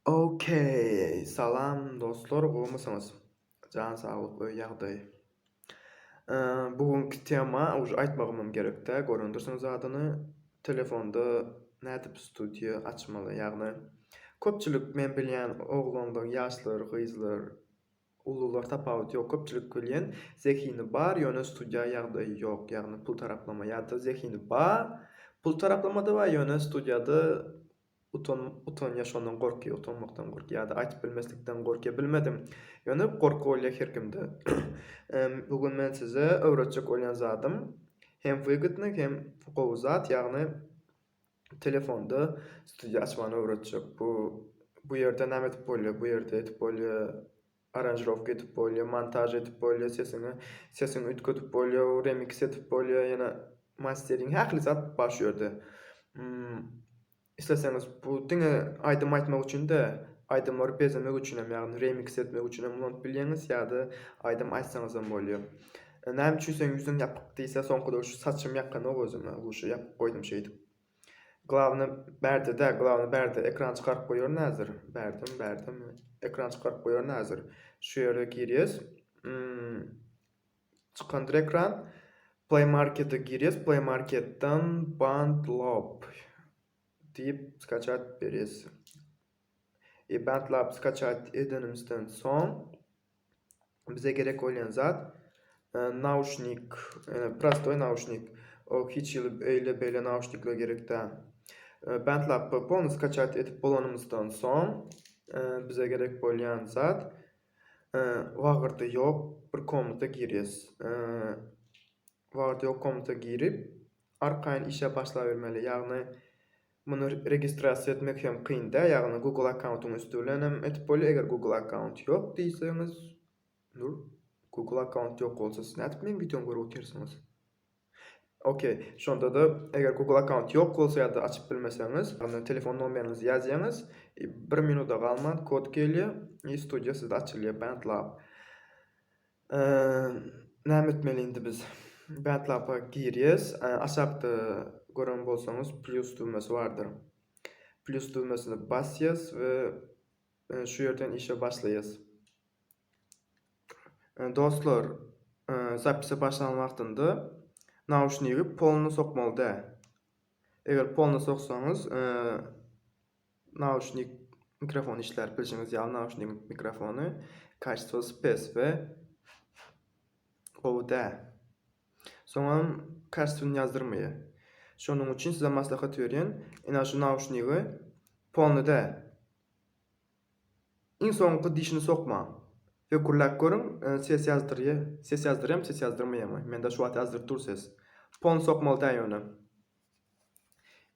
Okey salam dostlar gowmysyňyz jan saglyk öý ýagdaý bu günki tema uje aýtmagymam gerek däl görendirsiňiz adyny telefonda nädip studiýa açmaly ýagny köpçülik men bilýän oglanlar ýaşlar gyzlar ulular tapawut ýok köpçülik bilýän zehini bar ýöne studiýa ýagdaýy ýok ýagny pul taraplama ýa-da zehini bar pul taraplamada bar ýöne studiýada Utan utanýa şondan gorkýa utanmakdan gorkýa ýa-da aýtyp bilmeslikden gorkýa bilmedim. Ýöne gorky bolýa her kimde. Bu gün men size öwretjek bolýan zadym hem wygodny hem gowy zat ýagny telefonda studiýa açmany öwretjek. Bu bu ýerde näme edip bolýa bu ýerde edip bolýa aranžirowka edip bolýa montaž edip bolýa sesiňi sesiňi üýtgedip bolýa remiks edip bolýa ýene mastering ähli zat bar şu ýerde. Isleseňiz bu diňe aýdym aýtmak üçin däl, aýdymlary bezemek üçin hem, ýagny remiks etmek üçin hem ulanyp bilýäňiz ýa-da aýdym aýtsaňyz hem bolýar. Näme üçin seň ýüzüň ýapyk diýse soňkuda şu saçym ýakanok özüme, luşy ýapyk goýdum şeýdip. Glawny bärde däl, glawny bärde ekran çykaryp goýaryn häzir. Bärdemi, bärdemi? Ekran çykaryp goýaryn häzir. Şu ýere girýäs. Çykandyr ekran. Play Market-e girýäs. Play Market-den BandLab diýip skaçat berýäs. I BandLab skaçat edenimizden soň bize gerek bolýan zat nauşnik, prostoý nauşnik. O hiç hili eýle beýle nauşnikler gerek däl. BandLab-y polny skaçat edip bolanymyzdan soň bize gerek bolýan zat wagyrdy ýok bir komnata girýäs. Wagyrdy ýok komnata girip arkaýyn işe başlabermeli. Ýagny Muny registrasiýa etmek hem kyn däl, ýagny Google akkauntyň üsti bilen hem edip bolýar, eger Google akkaunt ýok diýseňiz, dur, Google akkaunt ýok bolsa siz nädip meň wideomy görüp otyrsyňyz? Okey, şonda-da eger Google akkaunt ýok bolsa ýa-da açyp bilmeseňiz, onda telefon nomeriňizi ýazýaňyz, bir minuda galman kod gelýär i studiýa sizde açylýar BandLab. Näme etmeli indi biz? BandLab-a girýäs. Aşakda gören bolsaňyz plýus düwmesi bardyr. Plýus düwmesini basýas we şu ýerden işe başlaýas. Dostlar, zapise başlan wagtynda nauşnigi polny sokmaly däl. Eger polny soksaňyz, Nauşnik mikrofony işlär bilşiňiz ýaly nauşnigiň mikrofony kaçestwosy pes we gowy däl. Soňam kaçestwony ýazdyrmaýar. Şonuň üçin size maslahat berýän ina şu nauşnigi polny däl. Iň soňky dişini sokmaň. Hökürläp görüň ses ýazdyrýa ses ýazdyrýamy ses ýazdyrmaýamy mende şu wagt ýazdyryp dur ses. Polny sokmaly däl ýöne.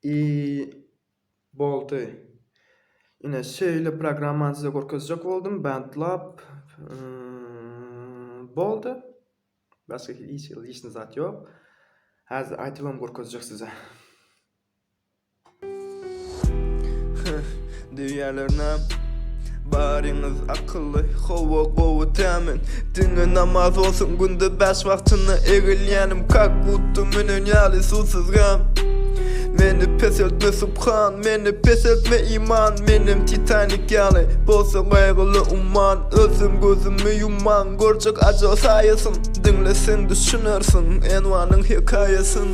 I Boldy. Ine şeýle programmany size görkezjek boldum. BandLab boldy. Başga hiç lişni zat ýok. Häzir aýdybam görkezjek size. Diýýärler näm? Baryňyz akylly, hawa gowy tämin Diňe namaz bolsun günde bäş wagtyna egilýänim Kak budda münen ýaly suwsuz gam Meni peseltme subhan, meni peseltme iman Menem Titanik ýaly, bolsa gaýgyly umman Ölsem gözümi ýumman, görjek ajal saýasyn Diňleseň düşünersiň Enwanyň hekaýasyn.